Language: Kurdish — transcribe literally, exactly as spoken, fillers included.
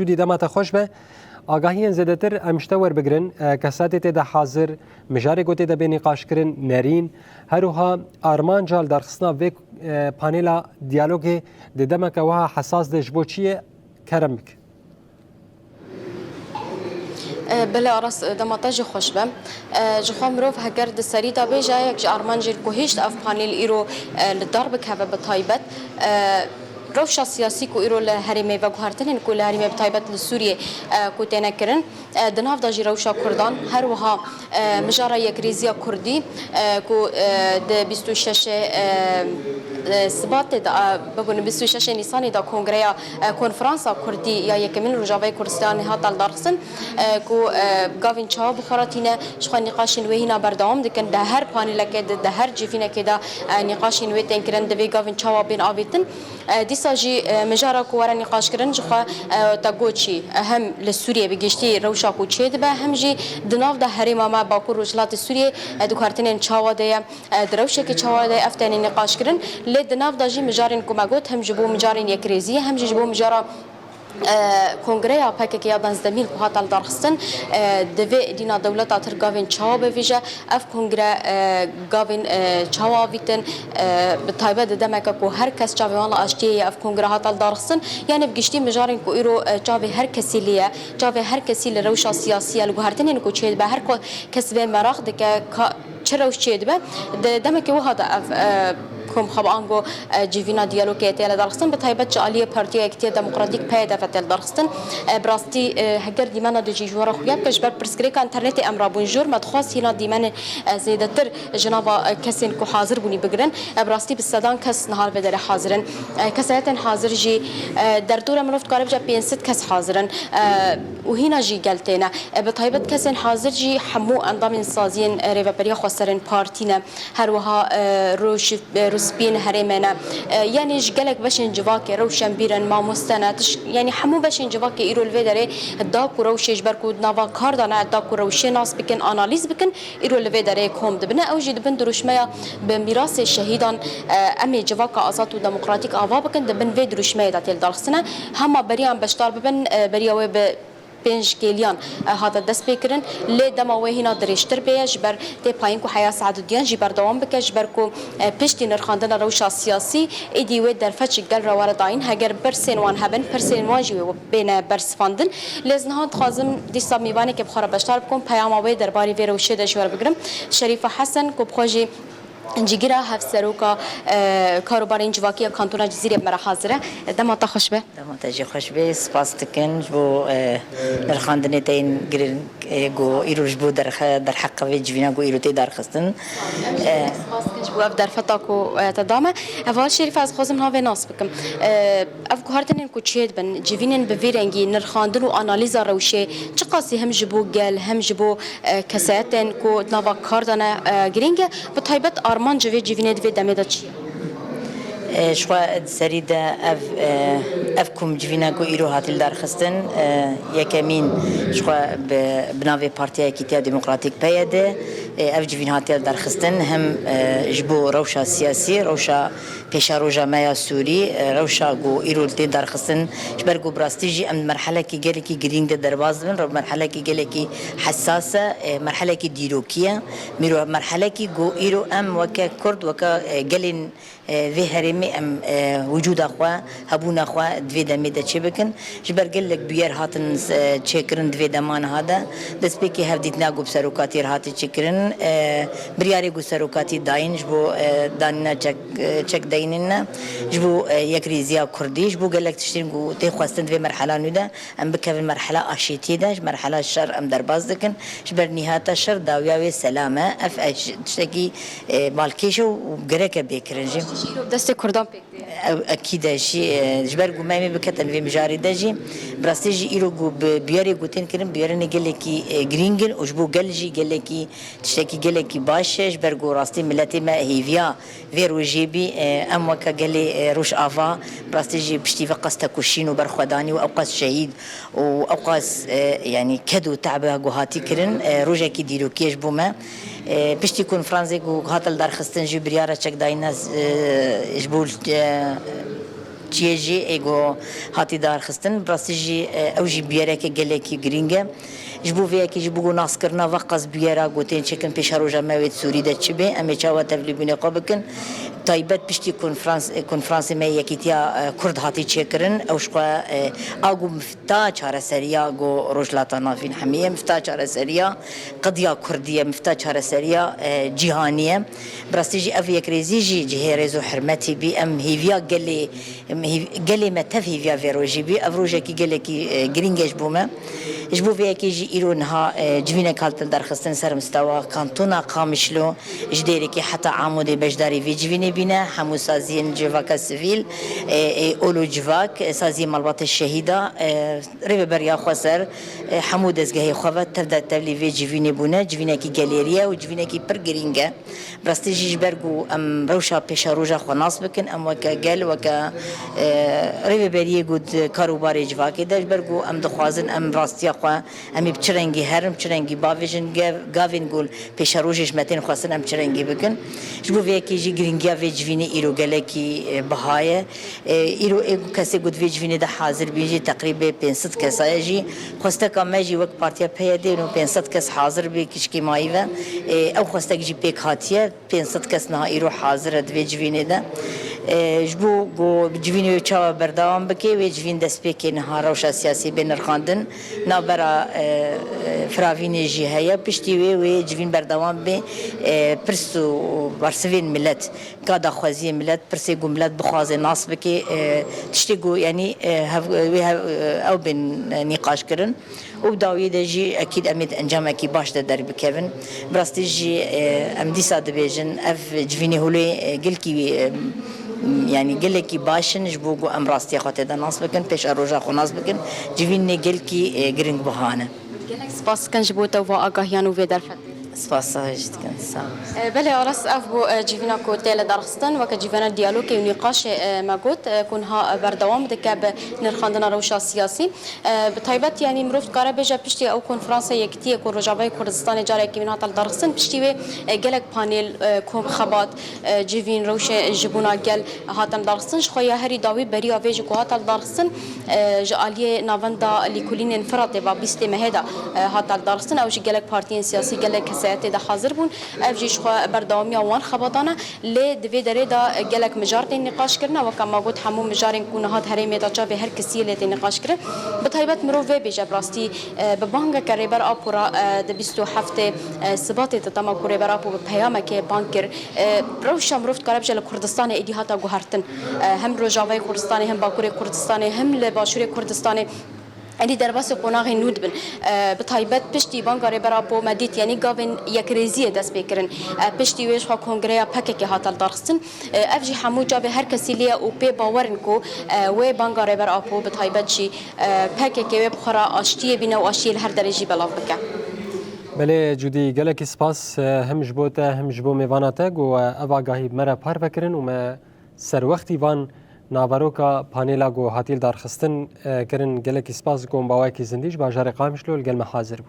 Cûdî, dema te xweş be. Agahiyên zêdetir em ji te werbigirin. E, kesatê tê de hazir, mijarê ku tê de bê nîqaşkirin, nerîn. Her wiha armanca li darxistina vê, e, panêla diyalogê di demeke wiha hesas de ji bo çi ye? Kerem bike. E, belê Aras, e, dema te jî xweş be. E, ji xwe mirov heger di serî de bê, ji yek ji armancên ku hişt ev panêl îro, e, li dar bikeve bi taybet, e, rewşa siyasî ku îro li herêmê veguhertinên ku li herêmê bi taybet li Sûriyê, e, ku têne kirin, e, di nav de jî rewşa Kurdan, her wiha, e, mijara yekrêziya Kurdî, e, ku, e, di bîst û şeş, e, e, Sibatê de, e, bibûne bîst û şeş Nîsanê de kongreya, e, konferansa Kurdî ya yekemîn Rojavayê Kurdistanê hate lidarxistin, e, ku, e, gavên çawa bi xwe re tîne, ji xwe nîqaşên wê hîna berdewam dikin. Di her panelekê de, di her civînekê de, e, nîqaşên wê tên kirin, divê gavên çawa bên avêtin. E, dîsa jî, e, mijara ku were nîqaşkirin, ji xwe, e, te got jî, e, hem li Sûriyê bi giştî rewşa ku çêdibe, hem jî di nav de herêma me Bakur Rojhilatê Sûriyê, e, di guhertinên çawa de ye, e, di rewşekî çawa de ye, ev tenê nîqaşkirin. Lê di nav de jî mijarên ku me got, hem ji bo mijarên yekrêziyê, hem jî ji bo mijara, e, kongreya P K K ya panzdehemîn ku hate lidarxistin, e, divê dîna dewleta Tirk gavên çawa bivêje, ev kongre, e, gavên, e, çawa avîtin, e, bi taybet di demeke ku her kes çavê wan li aştiyê ye, ev kongre hate lidarxistin. Yanî bi giştî mijarên ku îro, e, çavê her kesî lê ye, çavê her kesî li rewşa siyasî ye, li guhertinên ku çêdibe, her ku kes vê meraq dike, ka, çi rewş çêdibe. Di demeke wiha de ev, e, komxeban ku, e, civîna diyalogê tê lidarxistin, bi taybet ji aliyê Partiya Yekitiya Demokratîk, P Y D, ve tê lidarxistin. E, bi rastî, e, heger dîmena de jî ji we re xuya bike, ji ber pirsgirêka înternetê em rabûn jor, me dixwest hîna dîmenên, e, zêdetir ji nava, e, kesên ku hazir bûnî bigirin. E, bi rastî bi sedan kes niha li vê derê hazir in. E, kesayetên hazir jî, e, derdora mirov dikare bije pênc sed kes hazir in. E, û hîna jî gel têne. E, bi taybet kesên hazir jî hemû endamên saziyên, e, Rêveberiya Xweserên Partî ne. Her wiha, e, rûş-, e, rûspiyên herêmê ne. E, yanî ji gelek beşên civakê, rewşenbîr in, mamoste ne, tiş-, yanî hemû beşên civakê îro li vê derê da ku rewşê ji ber ku di nava kar de ne, da ku rewşê nas bikin, analîz bikin, îro li vê derê kom dibine. Ew jî di bin dirûşmeya bi mîrasê şehîdan, e, em ê civaka azad û demokratîk ava bikin, di bin vê dirûşmeyê de tê lidarxistine. Hema beriyan beşdar bibin, e, beriya wê bi pênc kêliyan, e, hate destpêkirin, lê dema wê hîna dirêjtir bêye, ji ber tê payîn ku Heya Seadudiyan jî berdewam bike, ji ber ku, e, piştî nirxandina rewşa siyasî, êdî wê derfet ji gel re were dayîn, heger pirsên wan hebin, pirsên wan jî wê bêne bersivandin. Lê ez niha dixwazim dîsa mêvanekê bi xwe re beşdar bikim, peyama wê derbarê vê rewşê de ji we re bigirim. Şerîfa Hesen, ku bi xwe jî Cîgira Hevseroka, e, Karobarên Civakî ya Kantona Cizîrê bi me re hazir e. Dema te xweş be. Dema te jî xweş be. Spas dikin ji bo, e, nirxandinê te yên giring, e, ku îro ji bo derxe-, derheqa vê civîna ku îro tê darxistin. E, Spas dikin ji bo ev derfeta ku, e, te da me. Heval Şerîf, ez dixwazim niha vê nas bikim. E, ev guhertinên ku çêdibin, civînên bi vî rengî, nirxandin û analîza rewşê, çiqasî hem ji bo gel, hem ji bo e, kesayetên ku di nava kar de ne, e, girîng e. Bi taybet armanc ji vê civînê di vê demê de çi ye? E, ji xwe di serî de ev, e, ev kom civîna ku îro hatî lidarxistin, e, yekemîn ji xwe bi, bi navê Partiya Yekîtiya Demokratîk, P Y D, e, ev civîn hatiye lidarxistin, hem, e, ji bo rewşa siyasî, rewşa pêşeroja me ya Sûrî, e, rewşa ku îro li tê darxistin, ji ber ku bi rastî jî em di merhelekî gelekî girîng de derbas dibin, rew merhelekî gelekî hesas e, e, merhelekî dîrokî ye. Mîro merhelekî ku îro em weke Kurd, weke, e, gelên, e, vê herêmê em, e, wicûda xwe, hebûna xwe di vê demê de çêbikin. Ji ber gelek bûyer hatin, e, çêkirin di vê dema niha de. Destpêkê hevdîtina ku bi serokatiyê re hate çêkirin, e, biryarê ku serokatî dayîn ji bo, e, danîna çek, e, çekdayînên ne, ji bo, e, yekrêziya Kurdî, ji bo gelek tiştên ku tê xwestin di vê merhela nû de em bikevin merhela aşêtiyê de, ji merhela şer em derbas dikin. Ji ber nîhata şer dawiya wê selam e. Ev, e, tiştekî, e, balkêş e û gereke bê kirin jî. Îro destê Kurdan pêk Ew ekîd e jî, e, ji ber ku me em ê biketin vê mijarê de jî, bi rastî jî îro ku bi bûyerê ku tên kirin, bûyerêne gelekî, e, girîng in û ji bo gel jî gelekî tiştekî gelekî baş e, ji ber ku rastî miletê me hêviya vê rojê bî, e, em weke gelê, e, Rojava, bi rastî jî piştî vê qas tekoşîn û berxwedanî û ew qas şehîd û ew qas, e, yanî ked û te'be ku hatî kirin, e, rojekî dîrokî ye ji bo me. E, piştî konferansê ku hate lidarxistin jî biryara çekdayîna, e, ji bo, e, Çiyê jî ê ku hatî darxistin, bi rastî jî, e, ew jî bûyerekê gelekî girîng e. Ji bo vê yekê jî bû ku naskirina veqas bûyera ku tên çêkirin pêşeroja me wê di Sûrî de çi bê, em ê çawa tevlîbûnê xwe bikin. Taybet piştî konferans-, konferansê me Yekîtiya, e, Kurd hatî çêkirin, ew ji xwe, e, a ku mifta çareseriya ku Rojhilata Navîn hemî ye, mifta çareseriya qediya Kurdî ye, mifta çareseriya, e, cîhanî ye. Bi rastî jî ev yekrêzî jî cihê rêz û hurmetî bî. Em hêviya gelê, em hêv-, gelê me tev hêviya vê rojê bî. Ev rojekî gelekî, e, girîng e ji bo me. Ji bo vê yekê jî îro niha, e, civînek hatin derxistin ser mistewa kantona Qamişlo ji Dêrikê heta Amûdê beşdarî vê civînê bîne. Hemû saziyên civaka sivîl, e, ê ol û civak, e, saziyê malbatê şehîda, e, rêveberiya xweser, e, hemû dezgehê xwe ve tev de tevlî vê civînê bûne. Civînekî gelêrî ye û civînekî pir girîng e. Bi rastî jî ji ber ku em rewşa pêşeroja xwe nas bikin, em weke gel, weke, e, rêveberiyê ku di karûbarê civakê de, ji ber ku em dixwazin em rastiya xwe, em ê bi çi rengî herin, bi çi rengî bavêjin, gev-, gavên ku pêşerojê ji me tên xwestin, em çi rengî bikin. Ji bo vê yekê jî girîngiya vê civînê îro gelekî, e, biha ye. E, îro ê ku kesê ku di vê civînê de hazir bî jî teqrîbê pênc sed kesa ye jî. Xwesteka me jî wek Partiya P Y D'ê û pênc sed kes hazir bî kişkî mayî ve. E, ew xwestek jî pêk hatiye. Pênc sed kes niha îro hazir e di vê civînê de. E, ji bo ku civînê wê çawa berdewam bike, wê civîn destpêkê niha rewşa siyasî bê nirxandin. Navbera, e, e, firavînê jî heye. Piştî wê, wê civîn berdewam bê, e, pirs û bersivên milet, ka daxwaziyê milet, pirsê ku milet bixwaze nas bike, e, tiştê ku, yanî, e, hev-, wê hev-, ew bên, e, nîqaş kirin. Û bi dawiyê de jî ekîd em ê di encamekî baş de derbikevin. Bi rastî jî, e, em dîsa dibêjin, ev civînê holê, e, gelkî, e, yanî gelekî baş in ji bo ku em rastiya xwe tê de nas bikin, pêşeroja xwe nas bikin. Civînê gelkî, e, giringbiha ne. Gelek spas dikin ji bo te û va agahiyan û vê derfetê. Spasa jî dikin, sağ ol. E, belê Aras, ev bû, e, civîna ku tê li derxistin, weke civîna diyalogê û nîqaşê, e, me got, e, ku niha, e, berdewam dike bi nirxandina rewşa siyasî. E, bi taybet, yanî mirov dikare bêje piştî ew konferansa yekitiyê ku Rojavayê Kurdistanê carekî din hate lidarxistin, piştî wê, e, gelek panel, e, kom xebat, e, civîn, rewşê jibûna gel hatin lidarxistin. Ji xwe ya herî dawî beriya vê jî ku hate lidarxistin, e, ji aliyê Navenda Lîkolînên Firatê ve bîstê mehê de, e, hate lidarxistin. Ew jî gelek partiyên siyasî, gelek kesayetê de hazir bûn. Ev jî ji xwe berdewamiya wan xebatan e. Lê di vê derê de gelek mijar tên nîqaş kirine, weke me got hemû mijarên ku niha di herêmê de çavê her kesî lê tên nîqaş kirin. Bi taybet mirov vê bêje bi rastî, e, bi bangeke Rêber Apo re, e, di bîst û heftê, e, Sibatê de dema ku Rêber Apo bi peyamekê bang kir, e, rewşa mirov dikare bêje li Kurdistanê êdî hata guhertin. E, hem Rojavayê Kurdistanê, hem Bakurê Kurdistanê, hem li Başûrê Kurdistanê. Êdî derbasî qonaxên nû dibin. E, bi taybet piştî banga Rêber Apo me dît, yanî gavên yekrêziyê dest pê kirin. E, piştî wê ji xwe kongreya P K K hate lidarxistin. E, ev jî hemû çavê her kesî lê ye û pê bawer in ku, e, wê banga Rêber Apo bi taybet jî, e, P K K wê bi xwe re aştiyê bîne û aştiyê li her derê jî belav bike. Belê Cûdî, gelekî spas, e, hem ji bo te hem ji bo mêvana te ku, e, ev agahî bi me re parve kirin û me serwextî van naveroka panêla ku hatiye lidarxistin, e, kirin. Gelekî spas, ku em bi awayekî zindî ji bajarê Qamişlo li gel me hazir bû.